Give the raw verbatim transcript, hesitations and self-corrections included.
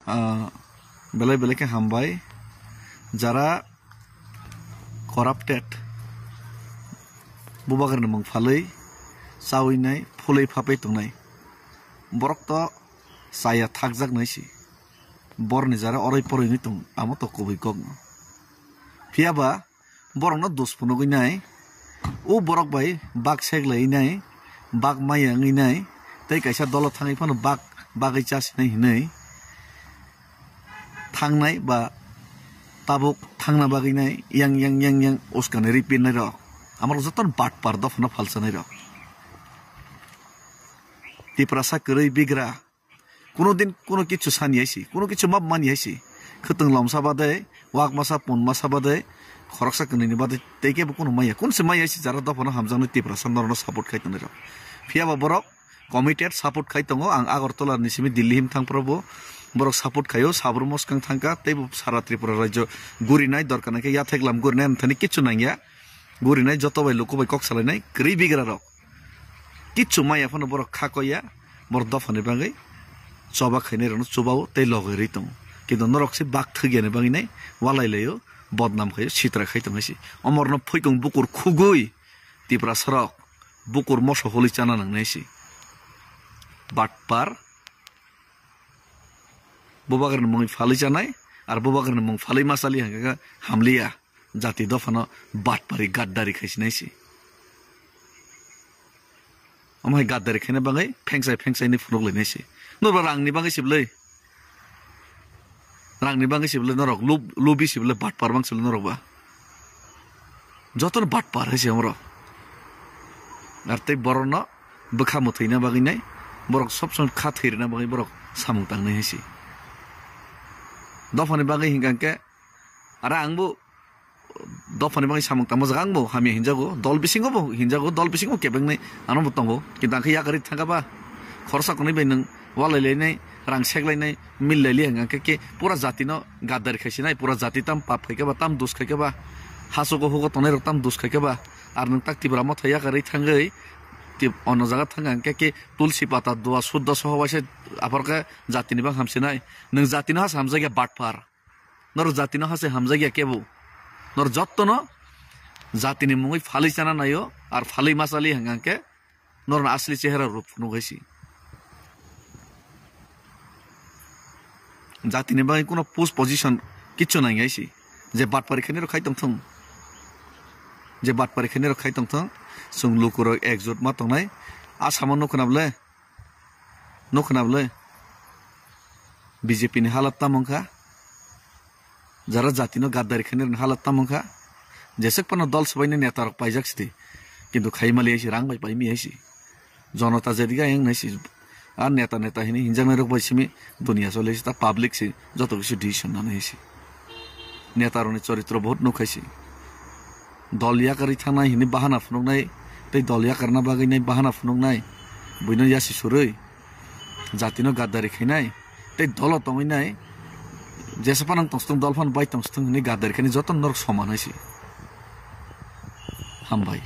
Ah, belai belai khe hambai. Jara corrupted, bubagrani mung phalwi chawi nai, phulwi phapai tongnai. Borok to chaya thakjak nai si. Borni jara oroi poroi wngwi tong, amo to kubui kok no. Phiya ba borokno dos phunugwi nai, o borok bai bak seklaiwi nai, bak maya wngwi nai, tei kaisa dolo thangwi phano bak bagwi chasinai hinwi thangnai ba tabuk thangna bagwi nai yang yang yang yang uskani ri pirnai rok. Amorok jotono batpar dophano phalchanai rok. Tiprasa kwrwi bigra. Kuno din kuno kichu sani hai si, kuno kichu map mani hai si. Khwtwng lomsa bade, wak masa, pun masa bade, khoroksa kwnwi ni bade, tei kebo kuno maya. Kun se maya si jara dophano hamjaknai Tiprasa norokno support khai tongnai rok. Phiya ba borok committed support khai tongo. Ang Agartala ni simi Delhi him thang phuru bo borok support khaio, sabrum mwskang thangkha, tei bo sara Tripura rajyo gurinai, dorkar nai khe yathek lam gurinai, amthani kichu nangya. Gurinai joto bai luku bai kok salainai, kwrwi bigra rok. Kichu maya phano borok kha koya, borok dophani bagwi choba khainai rokno chubao tei logwi rwi tongo. Kintu norok se bak thwkya ni bagwi nai walai laio, bodnam khaio, sitra khai tongnai si. Omorno phoikong bukur khugwi Tiprasa rok bukur moso holi chana nangnai si. Batpar, bubagrani mung phalwi chanai, ar bubagrani mung phalwi ma chali hangkha khe hamliya. Jati dophano batpari gaddari khaisinai si. Omo hai gaddari khaina bagwi phengsai phengsai ni phunuk lainai si. Norba rangni bagwi siblai. Rangni bagwi siblai norok, lub-, lubi siblai, batpar bang siblai norok ba. Jotono batpar hai si omorok. Ar tei borokno bwkha mwthwina bagwi nai, borok sob somoi kha thwirina bagwi borok samung tangnai hai si. Dophani bagwi hinkha khe, ara ang bo dophani bagwi samung tangma jaga ang bo hamya hinjago, dol bisingo bo hinjago, dol bisingo bo kebengnai ano bo tongo. Kintu ang khe yakarwi thangkha ba, khoroksa kwnwi bai nwng walai lainai, rang sek lainai, mil laili hwnkha khe, khe pura jatino gaddari khaisinai, pura jati tam pap khaikha ba, tam dos khaikha ba, hachugo hugo tongnai rok tam dos khaikha ba, ar nwng tak Tipra motha yakarwi thangwi, tip-, ono jaga thangkha hwnkhe khe tulsi pata dua suddha soho waisa apor khe jatini bang hamsinai. Nwng jatino hasa hamjakya batpar. Norok jatino hase hamjakya kebo. Norok jottono jatini mungwi phalwi chana naio, ar phalwi ma chali hwnkha khe norokni asli chehara rwk phunuk hai si. Jatini bagwi kuno post position kichu nang hai si. Je batpari khainai rok khai tongthung. Je batpari khainai rok khai tongthung. Chwng lukurok ekjut ma tongnai. A samo nukho na bwle. Nukho na bwle, B J P ni halat tamo wngkha, jara jatino gaddari khainai rokni halat tamo wngkha, jeswk phano dol swbaini neta rok paijak sidi, kintu khai mali hai si, rang bai pai mi hai si, jonota jedige ayang nai si, a neta neta hini hinjaknai rok bai simi dunia choli si, ta public si joto kisi decision nanai hai si. Neta rokni choritro bohut nuk hai si. Dol yakarwi thangnai hwnwi bahana phunuknai, tei dol yakarna bagwi nai bahana phunuknai, buino yasi surwi, jatino gaddari khainai, tei dolo tongwi nai, jesa phano tongthung, dol phano bai tongthung hwnwi gaddari khainai joto norok soman hai si. Hambai.